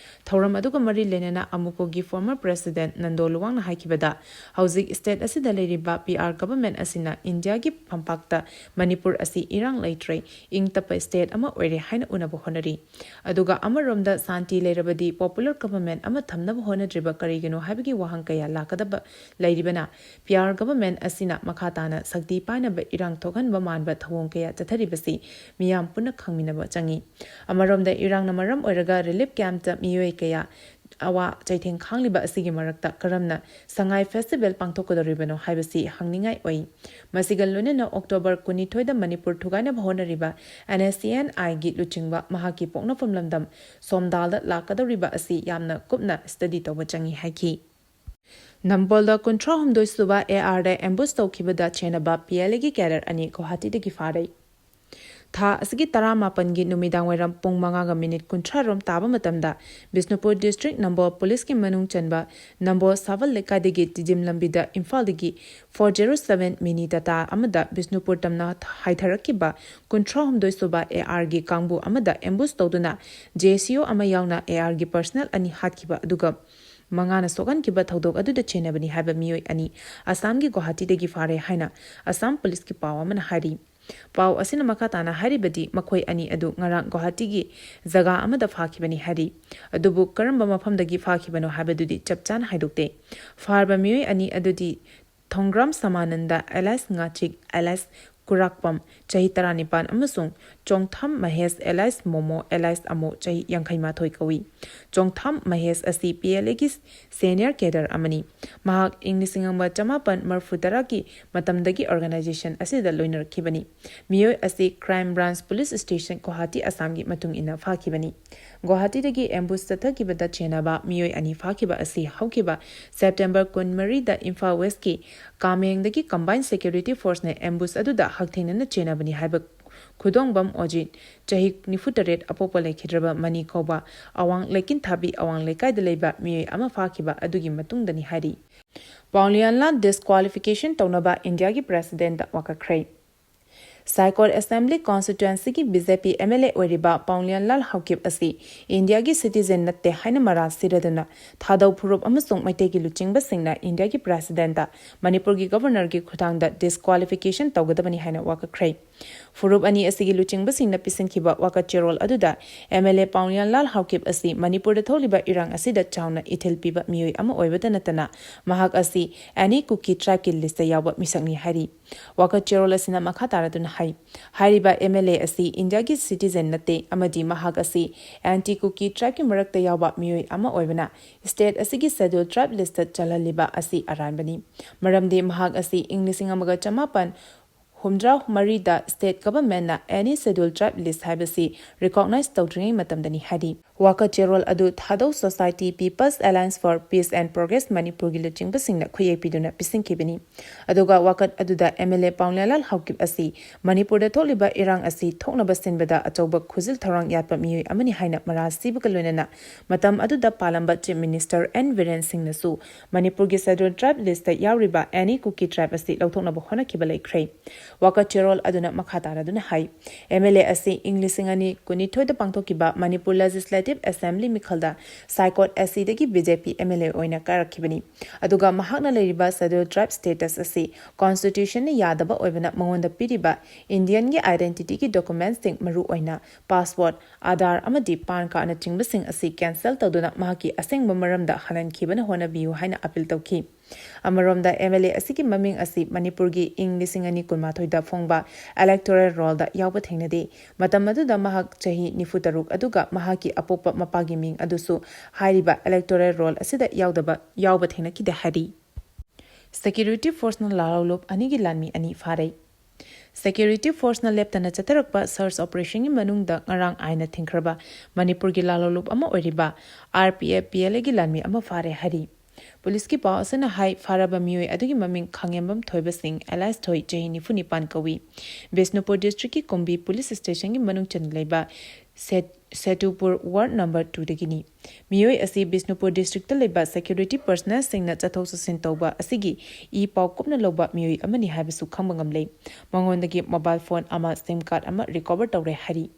ꯊꯧꯔꯝ ꯑꯗꯨꯒ ꯃꯔꯤ ꯂꯩꯅꯅ ꯑꯃꯨꯀꯣꯒꯤ former President ꯅꯟꯗꯣ ꯂꯨꯋꯥꯡꯅ ꯍꯥꯏꯈꯤꯕꯗ, ꯍꯧꯖꯤꯛ state ꯑꯁꯤꯗ ꯂꯩꯔꯤꯕ PR government ꯑꯁꯤꯅ ꯏꯟꯗꯤꯌꯥꯒꯤ ꯐꯝꯄꯥꯛꯇ ꯃꯅꯤꯄꯨꯔ ꯑꯁꯤ ꯏꯔꯥꯡ ꯂꯩꯇ꯭ꯔꯦ, ꯏꯪ ꯇꯞꯄ state ꯑꯃ ꯑꯣꯏꯔꯦ ꯍꯥꯏꯅ ꯎꯅꯕ ꯍꯣꯠꯅꯔꯤ꯫ ꯑꯗꯨꯒ ꯑꯃꯔꯣꯝꯗ ꯁꯥꯟꯇꯤ ꯂꯩꯔꯕꯗꯤ popular government ꯑꯃ ꯊꯝꯅꯕ ꯍꯣꯠꯅꯗ꯭ꯔꯤꯕ ꯀꯔꯤꯒꯤꯅꯣ ꯍꯥꯏꯕꯒꯤ ꯋꯥꯍꯪ ꯀꯌꯥ ꯂꯥꯛꯀꯗꯕ ꯂꯩꯔꯤꯕꯅ, PR government ꯑꯁꯤꯅ ꯃꯈꯥ ꯇꯥꯅ ꯁꯛꯇꯤ ꯄꯥꯏꯅꯕ ꯏꯔꯥꯡ ꯊꯣꯛꯍꯟꯕ ꯃꯥꯟꯕ ꯊꯧꯑꯣꯡ ꯀꯌꯥ ꯆꯠꯊꯔꯤꯕꯁꯤ ꯃꯤꯌꯥꯝ ꯄꯨꯟꯅ ꯈꯪꯃꯤꯟꯅꯕ ꯆꯪꯏ꯫ ꯑꯃꯔꯣꯝꯗ ꯏꯔꯥꯡꯅ ꯃꯔꯝ ꯑꯣꯏꯔꯒ relief campꯇ ꯃꯤꯑꯣꯏ ꯀꯌꯥ ꯑꯋꯥ ꯆꯩꯊꯦꯡ ꯈꯥꯡꯂꯤꯕ ꯑꯁꯤꯒꯤ ꯃꯔꯛꯇ ꯀꯔꯝꯅ ꯁꯉꯥꯏ ꯐꯦꯁꯇꯤꯚꯦꯜ ꯄꯥꯡꯊꯣꯛꯀꯗꯧꯔꯤꯕꯅꯣ ꯍꯥꯏꯕꯁꯤ ꯍꯪꯅꯤꯡꯉꯥꯏ ꯑꯣꯏ꯫ ꯃꯁꯤꯒ ꯂꯣꯏꯅꯅ ꯑꯣꯛꯇꯣꯕꯔ ꯀꯨꯟꯅꯤꯊꯣꯏꯗ ꯃꯅꯤꯄꯨꯔ ꯊꯨꯒꯥꯏꯅꯕ ꯍꯣꯠꯅꯔꯤꯕ NSCN-Iꯒꯤ ꯂꯨꯆꯤꯡꯕ ꯃꯍꯥꯛꯀꯤ ꯄꯣꯛꯅꯐꯝ ꯂꯝꯗꯝ ꯁꯣꯝꯗꯥꯜꯗ ꯂꯥꯛꯀꯗꯧꯔꯤꯕ ꯑꯁꯤ ꯌꯥꯝꯅ ꯀꯨꯞꯅ ꯁ꯭ꯇꯗꯤ ꯇꯧꯕ ꯆꯪꯏ ꯍꯥꯏꯈꯤ꯫ ꯅꯝꯕꯣꯜꯗ ꯀꯨꯟꯊ꯭ꯔꯥ ꯍꯨꯝꯗꯣꯏ ꯁꯨꯕ ARꯗ ꯑꯦꯝꯕꯨꯁ ꯇꯧꯈꯤꯕꯗ ꯆꯦꯟꯅꯕ PLAꯒꯤ ꯀꯦꯗꯔ ꯑꯅꯤ ꯒꯨꯋꯥꯍꯥꯇꯤꯗꯒꯤ ꯐꯥꯔꯦ꯫ ꯊꯥ ꯑꯁꯤꯒꯤ ꯇꯔꯥꯃꯥꯄꯟꯒꯤ ꯅꯨꯃꯤꯗꯥꯡ ꯋꯥꯏꯔꯝ ꯄꯨꯡ ꯃꯉꯥꯒ ꯃꯤꯅꯤꯠ ꯀꯨꯟꯊ꯭ꯔꯥ ꯔꯣꯝ ꯇꯥꯕ ꯃꯇꯝꯗ ꯕꯤꯁꯅꯨꯄꯨꯔ ꯗꯤꯁꯇ꯭ꯔꯤꯛ ꯅꯝꯕꯣꯜ ꯄꯨꯂꯤꯁꯀꯤ ꯃꯅꯨꯡ ꯆꯟꯕ ꯅꯝꯕꯣꯜ ꯁꯥꯕꯜ ꯂꯩꯀꯥꯏꯗꯒꯤ ꯇꯤꯗꯤꯝ ꯂꯝꯕꯤꯗ ꯏꯝꯐꯥꯜꯗꯒꯤ four zero seven ꯃꯤꯅꯤ ꯇꯥꯇꯥ ꯑꯃꯗ ꯕꯤꯁꯅꯨꯄꯨꯔ ꯇꯝꯅ ꯍꯥꯏꯊꯔꯛꯈꯤꯕ ꯀꯨꯟꯊ꯭ꯔꯥ ꯍꯨꯝꯗꯣꯏ ꯁꯨꯕ ARꯒꯤ ꯀꯥꯡꯕꯨ ꯑꯃꯗ ꯑꯦꯝꯕꯨꯁ ꯇꯧꯗꯨꯅ JCO ꯑꯃ ꯌꯥꯎꯅ ARꯒꯤ ꯄꯔꯁꯅꯦꯜ ꯑꯅꯤ ꯍꯥꯠꯈꯤꯕ ꯑꯗꯨꯒ ꯃꯉꯥꯅ ꯁꯣꯛꯍꯟꯈꯤꯕ ꯊꯧꯗꯣꯛ ꯑꯗꯨꯗ ꯆꯦꯟꯅꯕꯅꯤ ꯍꯥꯏꯕ ꯃꯤꯑꯣꯏ ꯑꯅꯤ ꯑꯁꯥꯝꯒꯤ ꯒꯨꯋꯥꯍꯥꯇꯤꯗꯒꯤ ꯐꯥꯔꯦ ꯍꯥꯏꯅ ꯑꯁꯥꯝ ꯄꯨꯂꯤꯁꯀꯤ ꯄꯥꯎ ꯑꯃꯅ ꯍꯥꯏꯔꯤ꯫ ꯄꯥꯎ ꯑꯁꯤꯅ ꯃꯈꯥ ꯇꯥꯅ ꯍꯥꯏꯔꯤꯕꯗꯤ ꯃꯈꯣꯏ ꯑꯅꯤ ꯑꯗꯨ ꯉꯔꯥꯡ ꯒꯨꯋꯥꯍꯥꯇꯤꯒꯤ ꯖꯒꯥ ꯑꯃꯗ ꯐꯥꯈꯤꯕꯅꯤ ꯍꯥꯏꯔꯤ꯫ ꯑꯗꯨꯕꯨ ꯀꯔꯝꯕ ꯃꯐꯝꯗꯒꯤ ꯐꯥꯈꯤꯕꯅꯣ ꯍꯥꯏꯕꯗꯨꯗꯤ ꯆꯞ ꯆꯥꯅ ꯍꯥꯏꯗꯣꯛꯇꯦ꯫ ꯐꯥꯔꯕ ꯃꯤꯑꯣꯏ ꯑꯅꯤ ꯑꯗꯨꯗꯤ ꯊꯣꯡꯒ꯭ꯔꯥꯝ ꯁꯃꯥꯅꯟꯗ alias ꯉꯥꯆꯤꯛ alias ꯀꯨꯔꯥꯛꯄꯝ, ꯆꯍꯤ ꯇꯔꯥꯅꯤꯄꯥꯟ, ꯑꯃꯁꯨꯡ ꯆꯣꯡꯊꯥꯝ ꯃꯍꯦꯁ alias ꯃꯣꯃꯣ alias ꯑꯃꯣ, ꯆꯍꯤ ꯌꯥꯡꯈꯩ ꯃꯥꯊꯣꯏ ꯀꯧꯏ꯫ ꯆꯣꯡꯊꯥꯝ ꯃꯍꯦꯁ ꯑꯁꯤ PLAꯒꯤ ꯁꯦꯅꯤꯌꯔ ꯀꯦꯗꯔ ꯑꯃꯅꯤ꯫ ꯃꯍꯥꯛ ꯏꯪ ꯂꯤꯁꯤꯡ ꯑꯃ ꯆꯃꯥꯄꯟ ꯃꯔꯤꯐꯨ ꯇꯔꯥꯒꯤ ꯃꯇꯝꯗꯒꯤ ꯑꯣꯔꯒꯅꯥꯏꯖꯦꯁꯟ ꯑꯁꯤꯗ ꯂꯣꯏꯅꯔꯛꯈꯤꯕꯅꯤ꯫ ꯃꯤꯑꯣꯏ ꯑꯁꯤ crime branch police station Guwahati ꯑꯁꯥꯝꯒꯤ ꯃꯇꯨꯡ ꯏꯟꯅ ꯐꯥꯈꯤꯕꯅꯤ꯫ ꯒꯨꯋꯥꯍꯥꯇꯤꯗꯒꯤ ꯑꯦꯝꯕꯨꯁ ꯆꯠꯊꯈꯤꯕꯗ ꯆꯦꯟꯅꯕ ꯃꯤꯑꯣꯏ ꯑꯅꯤ ꯐꯥꯈꯤꯕ ꯑꯁꯤ ꯍꯧꯈꯤꯕ ꯁꯦꯞꯇꯦꯝꯕꯔ ꯀꯨꯟꯃꯔꯤꯗ ꯏꯝꯐꯥꯜ ꯋꯦꯁꯀꯤ ꯀꯥꯃꯦꯡꯗꯒꯤ ꯀꯝꯕꯥꯏꯟ ꯁꯦꯀ꯭ꯌꯨꯔꯤꯇꯤ ꯐꯣꯔꯁꯅ ꯑꯦꯝꯕꯨꯁ ꯑꯗꯨꯗ ꯍꯛꯊꯦꯡꯅꯅ ꯆꯦꯟꯅꯕꯅꯤ ꯍꯥꯏꯕ ꯈꯨꯗꯣꯡꯕꯝ ꯑꯣꯖꯤꯠ, ꯆꯍꯤ ꯅꯤꯐꯨ ꯇꯔꯦꯠ, ꯑꯄꯣꯛꯄ ꯂꯩꯈꯤꯗ꯭ꯔꯕ ꯃꯅꯤ ꯀꯧꯕ ꯑꯋꯥꯡ ꯂꯩꯀꯤꯟꯊꯥꯕꯤ ꯑꯋꯥꯡ ꯂꯩꯀꯥꯏꯗ ꯂꯩꯕ ꯃꯤꯑꯣꯏ ꯑꯃ ꯐꯥꯈꯤꯕ ꯑꯗꯨꯒꯤ ꯃꯇꯨꯡꯗꯅꯤ ꯍꯥꯏꯔꯤ꯫ ꯄꯥꯎꯂꯤꯌꯥꯟꯂꯥꯜ ꯗꯤꯁꯀ꯭ꯋꯥꯂꯤꯐꯤꯀꯦꯁꯟ ꯇꯧꯅꯕ ꯏꯟꯗꯤꯌꯥꯒꯤ ꯄ꯭ꯔꯦꯁꯤꯗꯦꯟꯠꯇ ꯋꯥꯀꯠꯈ꯭ꯔꯦ꯫ ꯁꯥꯏꯀꯣꯠ ꯑꯦꯁꯦꯝꯕ꯭ꯂꯤ ꯀꯣꯟꯁꯇꯤꯇ꯭ꯋꯦꯟꯁꯤꯒꯤ BJP MLA ꯑꯣꯏꯔꯤꯕ ꯄꯥꯎꯂꯤꯌꯥꯟꯂꯥꯜ ꯍꯥꯎꯀꯤꯞ ꯑꯁꯤ ꯏꯟꯗꯤꯌꯥꯒꯤ ꯁꯤꯇꯤꯖꯦꯟ ꯅꯠꯇꯦ ꯍꯥꯏꯅ ꯃꯔꯥꯜ ꯁꯤꯔꯗꯨꯅ ꯊꯥꯗꯧ ꯐꯨꯔꯨꯞ ꯑꯃꯁꯨꯡ ꯃꯩꯇꯩꯒꯤ ꯂꯨꯆꯤꯡꯕꯁꯤꯡꯅ ꯏꯟꯗꯤꯌꯥꯒꯤ ꯄ꯭ꯔꯦꯁꯤꯗꯦꯟꯠꯇ ꯃꯅꯤꯄꯨꯔꯒꯤ ꯒꯕꯔꯅꯔꯒꯤ ꯈꯨꯠꯊꯥꯡꯗ ꯗꯤꯁꯀ꯭ꯋꯥꯂꯤꯐꯤꯀꯦꯁꯟ ꯇꯧꯒꯗꯕꯅꯤ ꯍꯥꯏꯅ ꯋꯥꯀꯠꯈ꯭ꯔꯦ꯫ ꯐꯨꯔꯨꯞ ꯑꯅꯤ ꯑꯁꯤꯒꯤ ꯂꯨꯆꯤꯡꯕꯁꯤꯡꯅ ꯄꯤꯁꯤꯟꯈꯤꯕ ꯋꯥꯀꯠ ꯆꯦꯔꯣꯜ ꯑꯗꯨꯗ MLA ꯄꯥꯎꯂꯤꯌꯥꯟꯂꯥꯜ ꯍꯥꯎꯀꯤꯞ ꯑꯁꯤ ꯃꯅꯤꯄꯨꯔꯗ ꯊꯣꯛꯂꯤꯕ ꯏꯔꯥꯡ ꯑꯁꯤꯗ ꯆꯥꯎꯅ ꯏꯊꯤꯜ ꯄꯤꯕ ꯃꯤꯑꯣꯏ ꯑꯃ ꯑꯣꯏꯕꯇ ꯅꯠꯇꯅ ꯃꯍꯥꯛ ꯑꯁꯤ ꯑꯦꯅꯤ ꯀꯨꯀꯤ ꯇ꯭ꯔꯥꯏꯕꯀꯤ ꯂꯤꯁꯇ ꯌꯥꯎꯕ ꯃꯤꯁꯛꯅꯤ ꯍꯥꯏꯔꯤ꯫ ꯋꯥꯀꯠ ꯆꯦꯔꯣꯜ ꯑꯁꯤꯅ ꯃꯈꯥ ꯇꯥꯔꯗꯨꯅ ꯍꯥꯏꯔꯤꯕ MLA ꯑꯁꯤ ꯏꯟꯗꯤꯌꯥꯒꯤ citizen ꯅꯠꯇꯦ ꯑꯃꯗꯤ ꯃꯍꯥꯛ ꯑꯁꯤ anti Kuki tribe ꯀꯤ ꯃꯔꯛꯇ ꯌꯥꯎꯕ ꯃꯤꯑꯣꯏ ꯑꯃ ꯑꯣꯏꯕꯅ state ꯑꯁꯤꯒꯤ Scheduled Tribe list ꯇ ꯆꯜꯍꯜꯂꯤꯕ ꯑꯁꯤ ꯑꯔꯥꯟꯕꯅꯤ꯫ ꯃꯔꯝꯗꯤ ꯃꯍꯥꯛ ꯑꯁꯤ ꯏꯪ ꯂꯤꯁꯤꯡ ꯑꯃꯒ ꯆꯃꯥꯄꯟ ꯍꯨꯝꯗ꯭ꯔꯥ ꯃꯔꯤꯗ state government ꯅ any Scheduled Tribe list ꯍꯥꯏꯕꯁꯤ recognize ꯇꯧꯗ꯭ꯔꯤꯉꯩ ꯃꯇꯝꯗꯅꯤ ꯍꯥꯏꯔꯤ꯫ ꯋꯥꯀꯠ ꯆꯦꯔꯣꯜ ꯑꯗꯨ Thadou Society, People's Alliance for Peace and Progress Manipur ꯒꯤ ꯂꯨꯆꯤꯡꯕꯁꯤꯡꯅ ꯈꯨꯠꯌꯦꯛ ꯄꯤꯗꯨꯅ ꯄꯤꯁꯤꯟꯈꯤꯕꯅꯤ꯫ ꯑꯗꯨꯒ ꯋꯥꯀꯠ ꯑꯗꯨꯗ MLA ꯄꯥꯎꯅꯤꯌꯥꯂꯥꯜ ꯍꯥꯎꯀꯤꯞ ꯑꯁꯤ ꯃꯅꯤꯄꯨꯔꯗ ꯊꯣꯛꯂꯤꯕ ꯏꯔꯥꯡ ꯑꯁꯤ ꯊꯣꯛꯅꯕ ꯁꯤꯟꯕꯗ ꯑꯆꯧꯕ ꯈꯨꯖꯤꯜ ꯊꯧꯔꯥꯡ ꯌꯥꯠꯄ ꯃꯤꯑꯣꯏ ꯑꯃꯅꯤ ꯍꯥꯏꯅ ꯃꯔꯥꯜ ꯁꯤꯕꯒ ꯂꯣꯏꯅꯅ ꯃꯇꯝ ꯑꯗꯨꯗ ꯄꯥꯜꯂꯝꯕ Chief Minister N ꯕꯤꯔꯦꯟ ꯁꯤꯡꯅꯁꯨ ꯃꯅꯤꯄꯨꯔꯒꯤ Scheduled Tribe list ꯇ ꯌꯥꯎꯔꯤꯕ any Kuki tribe ꯑꯁꯤ ꯂꯧꯊꯣꯛꯅꯕ ꯍꯣꯠꯅꯈꯤꯕ ꯂꯩꯈ꯭ꯔꯦ꯫ ꯋꯥꯀꯠ ꯆꯦꯔꯣꯜ ꯑꯗꯨꯅ ꯃꯈꯥ ꯇꯥꯔꯗꯨꯅ ꯍꯥꯏ, MLA ꯑꯁꯤ ꯏꯪ ꯂꯤꯁꯤꯡ ꯑꯅꯤ ꯀꯨꯟꯅꯤꯊꯣꯏꯗ ꯄꯥꯡꯊꯣꯛꯈꯤꯕ Manipur Legislative Assembly ꯃꯤꯈꯜꯗ ꯁꯥꯏꯀꯣꯠ SC ꯗꯒꯤ BJP MLA ꯑꯣꯏꯅ ꯀꯥꯔꯛꯈꯤꯕꯅꯤ꯫ ꯑꯗꯨꯒ ꯃꯍꯥꯛꯅ ꯂꯩꯔꯤꯕ Scheduled Tribe status ꯑꯁꯤ constitution ꯅ ꯌꯥꯗꯕ ꯑꯣꯏꯕꯅ ꯃꯉꯣꯟꯗ ꯄꯤꯔꯤꯕ Indian ꯒꯤ identity ꯒꯤ documents ꯁꯤꯡ, ꯃꯔꯨꯑꯣꯏꯅ passport, Aadhaar ꯑꯃꯗꯤ PAN card ꯅꯆꯤꯡꯕꯁꯤꯡ ꯑꯁꯤ cancel ꯇꯧꯗꯨꯅ ꯃꯍꯥꯛꯀꯤ ꯑꯁꯦꯡꯕ ꯃꯔꯝꯗ ꯍꯜꯍꯟꯈꯤꯕꯅ ꯍꯣꯠꯅꯕꯤꯌꯨ ꯍꯥꯏꯅ appeal ꯇꯧꯈꯤ꯫ ꯑꯃꯔꯣꯝꯗ MLA ꯑꯁꯤꯒꯤ ꯃꯃꯤꯡ ꯑꯁꯤ ꯃꯅꯤꯄꯨꯔꯒꯤ ꯏꯪ ꯂꯤꯁꯤꯡ ꯑꯅꯤ ꯀꯨꯟꯃꯥꯊꯣꯏꯗ ꯐꯣꯡꯕ electoral roll ꯗ ꯌꯥꯎꯕ ꯊꯦꯡꯅꯗꯦ꯫ ꯃꯇꯝ ꯑꯗꯨꯗ ꯃꯍꯥꯛ ꯆꯍꯤ ꯅꯤꯐꯨ ꯇꯔꯨꯛ ꯑꯗꯨꯒ ꯃꯍꯥꯛꯀꯤ ꯑꯄꯣꯛꯄ ꯃꯄꯥꯒꯤ ꯃꯤꯡ ꯑꯗꯨꯁꯨ ꯍꯥꯏꯔꯤꯕ electoral roll ꯑꯁꯤꯗ ꯌꯥꯎꯗꯕ, ꯌꯥꯎꯕ ꯊꯦꯡꯅꯈꯤꯗꯦ ꯍꯥꯏꯔꯤ꯫ Security force ꯅ ꯂꯥꯜꯍꯧꯂꯨꯞ ꯑꯅꯤꯒꯤ ꯂꯥꯟꯃꯤ ꯑꯅꯤ ꯐꯥꯔꯦ꯫ Security force ꯅ ꯂꯦꯞꯇꯅ ꯆꯠꯊꯔꯛꯄ search operation ꯒꯤ ꯃꯅꯨꯡꯗ ꯉꯔꯥꯡ ꯑꯥꯏꯟꯅ ꯊꯤꯡꯈ꯭ꯔꯕ ꯃꯅꯤꯄꯨꯔꯒꯤ ꯂꯥꯜꯍꯧꯂꯨꯞ ꯑꯃ ꯑꯣꯏꯔꯤꯕ RPF PLA ꯒꯤ ꯂꯥꯟꯃꯤ ꯑꯃ ꯐꯥꯔꯦ ꯍꯥꯏꯔꯤ꯫ ꯄꯨꯂꯤꯁꯀꯤ ꯄꯥꯎ ꯑꯁꯤꯅ ꯍꯥꯏ, ꯐꯥꯔꯕ ꯃꯤꯑꯣꯏ ꯑꯗꯨꯒꯤ ꯃꯃꯤꯡ ꯈꯥꯉꯦꯝꯕꯝ ꯊꯣꯏꯕꯁꯤꯡ alias ꯊꯣꯏ, ꯆꯍꯤ ꯅꯤꯐꯨ ꯅꯤꯄꯥꯟ ꯀꯧꯏ꯫ ꯕꯤꯁꯅꯨꯄꯨꯔ district ꯀꯤ ꯀꯨꯝꯕꯤ police station ꯒꯤ ꯃꯅꯨꯡ ꯆꯟꯅ ꯂꯩꯕ ꯁꯦꯠ-, ꯁꯦꯇꯨꯄꯨꯔ ward number two ꯗꯒꯤꯅꯤ꯫ ꯃꯤꯑꯣꯏ ꯑꯁꯤ ꯕꯤꯁꯅꯨꯄꯨꯔ district ꯇ ꯂꯩꯕ security personnel ꯁꯤꯡꯅ ꯆꯠꯊꯣꯛ ꯆꯠꯁꯤꯟ ꯇꯧꯕ ꯑꯁꯤꯒꯤ ꯏ ꯄꯥꯎ ꯀꯨꯞꯅ ꯂꯧꯕ ꯃꯤꯑꯣꯏ ꯑꯃꯅꯤ ꯍꯥꯏꯕꯁꯨ ꯈꯪꯕ ꯉꯝꯂꯦ꯫ ꯃꯉꯣꯟꯗꯒꯤ mobile phone ꯑꯃ, SIM card ꯑꯃ recover ꯇꯧꯔꯦ ꯍꯥꯏꯔꯤ꯫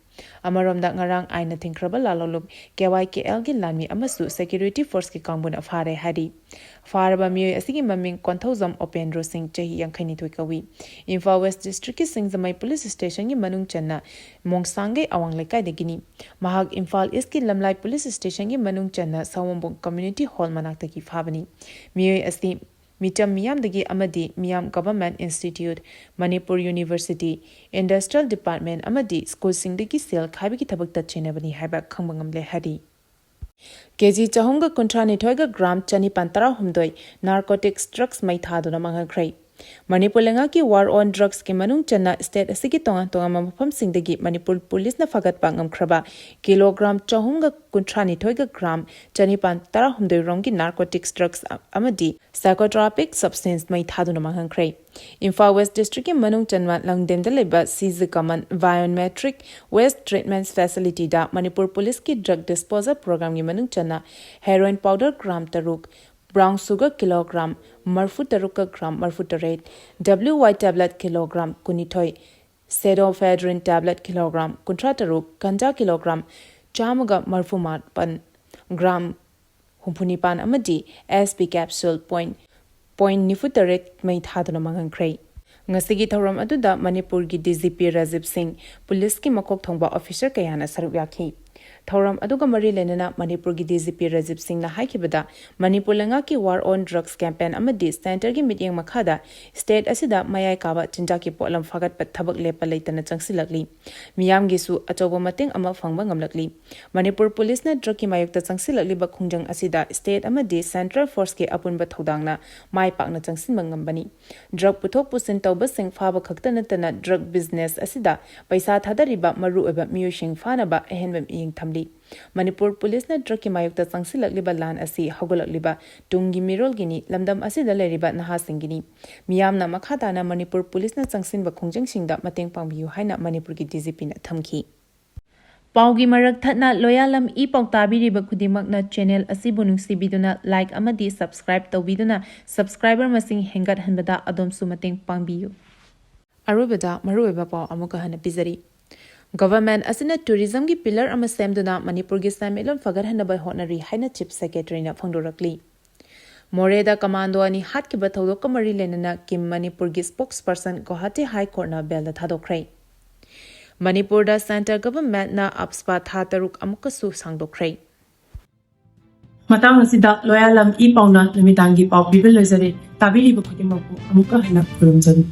ꯑꯃꯔꯣꯝꯗ, ꯉꯔꯥꯡ ꯑꯥꯏꯟꯅ ꯊꯤꯡꯈ꯭ꯔꯕ ꯂꯥꯜꯍꯧꯂꯨꯞ KYKL ꯒꯤ ꯂꯥꯟꯃꯤ ꯑꯃꯁꯨ security force ꯀꯤ ꯀꯥꯡꯕꯨꯅ ꯐꯥꯔꯦ ꯍꯥꯏꯔꯤ꯫ ꯐꯥꯔꯕ ꯃꯤꯑꯣꯏ ꯑꯁꯤꯒꯤ ꯃꯃꯤꯡ ꯀꯣꯟꯊꯧꯖꯝ ꯎꯄꯦꯟꯗ꯭ꯔꯣ ꯁꯤꯡ, ꯆꯍꯤ ꯌꯥꯡꯈꯩ ꯅꯤꯊꯣꯏ ꯀꯧꯏ꯫ ꯏꯝꯐꯥꯜ West district ꯀꯤ ꯁꯤꯡꯖꯃꯩ police station ꯒꯤ ꯃꯅꯨꯡ ꯆꯟꯅ ꯃꯣꯡꯁꯥꯡꯒꯩ ꯑꯋꯥꯡ ꯂꯩꯀꯥꯏꯗꯒꯤꯅꯤ꯫ ꯃꯍꯥꯛ ꯏꯝꯐꯥꯜ East ꯀꯤ ꯂꯝꯂꯥꯏ police station ꯒꯤ ꯃꯅꯨꯡ ꯆꯟꯅ ꯁꯥꯋꯣꯝꯕꯨꯡ community hall ꯃꯅꯥꯛꯇꯒꯤ ꯐꯥꯕꯅꯤ꯫ ꯃꯤꯑꯣꯏ ꯑꯁꯤ ꯃꯤꯆꯝ ꯃꯤꯌꯥꯝꯗꯒꯤ ꯑꯃꯗꯤ ꯃꯤꯌꯥꯝ Government Institute, Manipur University, Industrial Department ꯑꯃꯗꯤ ꯁ꯭ꯀꯨꯜꯁꯤꯡꯗꯒꯤ ꯁꯦꯜ ꯈꯥꯏꯕꯒꯤ ꯊꯕꯛꯇ ꯆꯦꯟꯅꯕꯅꯤ ꯍꯥꯏꯕ ꯈꯪꯕ ꯉꯝꯂꯦ ꯍꯥꯏꯔꯤ꯫ ꯀꯦ ꯖꯤ ꯆꯍꯨꯝꯒ ꯀꯨꯟꯊ꯭ꯔꯥ ꯅꯤꯊꯣꯏꯒ ꯒ꯭ꯔꯥꯝ ꯆꯅꯤꯄꯥꯟ ꯇꯔꯥꯍꯨꯝꯗꯣꯏ narcotics drugs ꯃꯩ ꯊꯥꯗꯨꯅ ꯃꯥꯡꯍꯟꯈ꯭ꯔꯦ꯫ ꯃꯅꯤꯄꯨꯔ ꯂꯩꯉꯥꯛꯀꯤ war on drugsꯀꯤ ꯃꯅꯨꯡ ꯆꯟꯅ state ꯑꯁꯤꯒꯤ ꯇꯣꯉꯥꯟ ꯇꯣꯉꯥꯟꯕ ꯃꯐꯝꯁꯤꯡꯗꯒꯤ ꯃꯅꯤꯄꯨꯔ ꯄꯨꯂꯤꯁꯅ ꯐꯥꯒꯠꯄ ꯉꯝꯈ꯭ꯔꯕ ꯀꯤꯂꯣꯒ꯭ꯔꯥꯝ ꯆꯍꯨꯝꯒ ꯀꯨꯟꯊ꯭ꯔꯥ ꯅꯤꯊꯣꯏꯒ ꯒ꯭ꯔꯥꯝ ꯆꯅꯤꯄꯥꯟ ꯇꯔꯥꯍꯨꯝꯗꯣꯏ ꯔꯣꯝꯒꯤ narcotics drugs ꯑꯃꯗꯤ psychotropic substance ꯃꯩ ꯊꯥꯗꯨꯅ ꯃꯥꯡꯍꯟꯈ꯭ꯔꯦ꯫ ꯏꯝꯐꯥꯜ West Districtꯀꯤ ꯃꯅꯨꯡ ꯆꯟꯕ ꯂꯪꯗꯦꯝꯗ ꯂꯩꯕ ꯁꯤꯖꯤ ꯀꯃꯟ Biometric Waste Treatment Facilityꯗ ꯃꯅꯤꯄꯨꯔ ꯄꯨꯂꯤꯁꯀꯤ drug disposal programꯒꯤ ꯃꯅꯨꯡ ꯆꯟꯅ heroin powder ꯒ꯭ꯔꯥꯝ ꯇꯔꯨꯛ, brown sugar ꯀꯤꯂꯣꯒ꯭ꯔꯥꯝ ꯃꯔꯐꯨ ꯇꯔꯨꯛꯀ ꯒ꯭ꯔꯥꯝ ꯃꯔꯐꯨ ꯇꯔꯦꯠ, W Y tablet ꯀꯤꯂꯣꯒ꯭ꯔꯥꯝ ꯀꯨꯟꯅꯤꯊꯣꯏ, pseudoephedrine tablet ꯀꯤꯂꯣꯒ꯭ꯔꯥꯝ ꯀꯨꯟꯊ꯭ꯔꯥ ꯇꯔꯨꯛ, ꯒꯟꯖꯥ ꯀꯤꯂꯣꯒ꯭ꯔꯥꯝ ꯆꯥꯝꯃꯒ ꯃꯔꯐꯨ ꯃꯥꯄꯟ, ꯒ꯭ꯔꯥꯝ ꯍꯨꯝꯐꯨ ꯅꯤꯄꯥꯟ ꯑꯃꯗꯤ S P capsule point point ꯅꯤꯐꯨ ꯇꯔꯦꯠ ꯃꯩ ꯊꯥꯗꯨꯅ ꯃꯥꯡꯍꯟꯈ꯭ꯔꯦ꯫ ꯉꯁꯤꯒꯤ ꯊꯧꯔꯝ ꯑꯗꯨꯗ ꯃꯅꯤꯄꯨꯔꯒꯤ D G P ꯔꯥꯖꯤꯕ ꯁꯤꯡ, ꯄꯨꯂꯤꯁꯀꯤ ꯃꯀꯣꯛ ꯊꯣꯡꯕ officer ꯀꯌꯥꯅ ꯁꯔꯨꯛ ꯌꯥꯈꯤ꯫ ꯊꯧꯔꯝ ꯑꯗꯨꯒ ꯃꯔꯤ ꯂꯩꯅꯅ ꯃꯅꯤꯄꯨꯔꯒꯤ D G P ꯔꯥꯖꯤꯕ ꯁꯤꯡꯅ ꯍꯥꯏꯈꯤꯕꯗ, ꯃꯅꯤꯄꯨꯔ ꯂꯩꯉꯥꯛꯀꯤ war on drugs campaign ꯑꯃꯗꯤ centreꯒꯤ ꯃꯤꯠꯌꯦꯡ ꯃꯈꯥꯗ state ꯑꯁꯤꯗ ꯃꯌꯥꯏ ꯀꯥꯕ ꯆꯤꯟꯖꯥꯛꯀꯤ ꯄꯣꯠꯂꯝ ꯐꯥꯒꯠꯄ ꯊꯕꯛ ꯂꯦꯞꯄ ꯂꯩꯇꯅ ꯆꯪꯁꯤꯜꯂꯛꯂꯤ꯫ ꯃꯤꯌꯥꯝꯒꯤꯁꯨ ꯑꯆꯧꯕ ꯃꯇꯦꯡ ꯑꯃ ꯐꯪꯕ ꯉꯝꯂꯛꯂꯤ꯫ ꯃꯅꯤꯄꯨꯔ ꯄꯨꯂꯤꯁꯅ drugꯀꯤ ꯃꯥꯌꯣꯛꯇ ꯆꯪꯁꯤꯜꯂꯛꯂꯤꯕ ꯈꯣꯡꯖꯪ ꯑꯁꯤꯗ state ꯑꯃꯗꯤ central forceꯀꯤ ꯑꯄꯨꯟꯕ ꯊꯧꯗꯥꯡꯅ ꯃꯥꯏ ꯄꯥꯛꯅ ꯆꯪꯁꯤꯟꯕ ꯉꯝꯕꯅꯤ꯫ Drug ꯄꯨꯊꯣꯛ ꯄꯨꯁꯤꯟ ꯇꯧꯕꯁꯤꯡ ꯐꯥꯕ ꯈꯛꯇ ꯅꯠꯇꯅ drug business ꯑꯁꯤꯗ ꯄꯩꯁꯥ ꯊꯥꯗꯔꯤꯕ ꯃꯔꯨꯑꯣꯏꯕ ꯃꯤꯑꯣꯏꯁꯤꯡ ꯐꯥꯅꯕ ꯑꯍꯦꯟꯕ ꯃꯤꯠꯌꯦꯡ ꯊꯝꯂꯤ꯫ ꯃꯅꯤꯄꯨꯔ ꯄꯨꯂꯤꯁꯅ drugꯀꯤ ꯃꯥꯌꯣꯛꯇ ꯆꯪꯁꯤꯜꯂꯛꯂꯤꯕ ꯂꯥꯟ ꯑꯁꯤ ꯍꯧꯒꯠꯂꯛꯂꯤꯕ ꯇꯨꯡꯒꯤ ꯃꯤꯔꯣꯜꯒꯤꯅꯤ, ꯂꯝꯗꯝ ꯑꯁꯤꯗ ꯂꯩꯔꯤꯕ ꯅꯍꯥꯁꯤꯡꯒꯤꯅꯤ꯫ ꯃꯤꯌꯥꯝꯅ ꯃꯈꯥ ꯇꯥꯅ ꯃꯅꯤꯄꯨꯔ ꯄꯨꯂꯤꯁꯅ ꯆꯪꯁꯤꯟꯕ ꯈꯣꯡꯖꯪꯁꯤꯡꯗ ꯃꯇꯦꯡ ꯄꯥꯡꯕꯤꯌꯨ ꯍꯥꯏꯅ ꯃꯅꯤꯄꯨꯔꯒꯤ D G Pꯅ ꯊꯝꯈꯤ꯫ ꯄꯥꯎꯒꯤ ꯃꯔꯛ ꯊꯠꯅ ꯂꯣꯌꯥꯂꯝ ꯏ ꯄꯥꯎ ꯇꯥꯕꯤꯔꯤꯕ ꯈꯨꯗꯤꯡꯃꯛꯅ channel ꯑꯁꯤꯕꯨ ꯅꯨꯡꯁꯤꯕꯤꯗꯨꯅ like ꯑꯃꯗꯤ subscribe ꯇꯧꯕꯤꯗꯨꯅ subscriber ꯃꯁꯤꯡ ꯍꯦꯟꯒꯠꯍꯟꯕꯗ ꯑꯗꯣꯝꯁꯨ ꯃꯇꯦꯡ ꯄꯥꯡꯕꯤꯌꯨ꯫ ꯑꯔꯣꯏꯕꯗ ꯃꯔꯨꯑꯣꯏꯕ ꯄꯥꯎ ꯑꯃꯨꯛꯀ ꯍꯟꯅ ꯄꯤꯖꯔꯤ꯫ Government ꯑꯁꯤꯅ tourismꯒꯤ pillar ꯑꯃ ꯁꯦꯝꯗꯨꯅ ꯃꯅꯤꯄꯨꯔꯒꯤ ꯁꯦꯟꯃꯤꯠꯂꯣꯟ ꯐꯒꯠꯍꯟꯅꯕ ꯍꯣꯠꯅꯔꯤ ꯍꯥꯏꯅ Chief Secretaryꯅ ꯐꯣꯡꯗꯣꯔꯛꯂꯤ꯫ ꯃꯣꯔꯦꯗ commando ꯑꯅꯤ ꯍꯥꯠꯈꯤꯕ ꯊꯧꯗꯣꯛꯀ ꯃꯔꯤ ꯂꯩꯅꯅ ꯀꯤꯝ ꯃꯅꯤꯄꯨꯔꯒꯤ spokesperson ꯒꯨꯋꯥꯍꯥꯇꯤ High Courtꯅ bailꯗ ꯊꯥꯗꯣꯛꯈ꯭ꯔꯦ꯫ ꯃꯅꯤꯄꯨꯔꯗ centre governmentꯅ AFSPA ꯊꯥ ꯇꯔꯨꯛ ꯑꯃꯨꯛꯀꯁꯨ ꯁꯥꯡꯗꯣꯛꯈ꯭ꯔꯦ꯫ ꯃꯇꯥꯡ ꯑꯁꯤꯗ ꯂꯣꯌꯥꯂꯝ ꯏ ꯄꯥꯎꯅ ꯅꯨꯃꯤꯗꯥꯡꯒꯤ ꯄꯥꯎ ꯄꯤꯕ ꯂꯣꯏꯖꯔꯦ꯫ ꯇꯥꯕꯤꯔꯤꯕ ꯈꯨꯗꯤꯡꯃꯛꯄꯨ ꯑꯃꯨꯛꯀ ꯍꯟꯅ ꯈꯨꯔꯨꯝꯖꯔꯤ꯫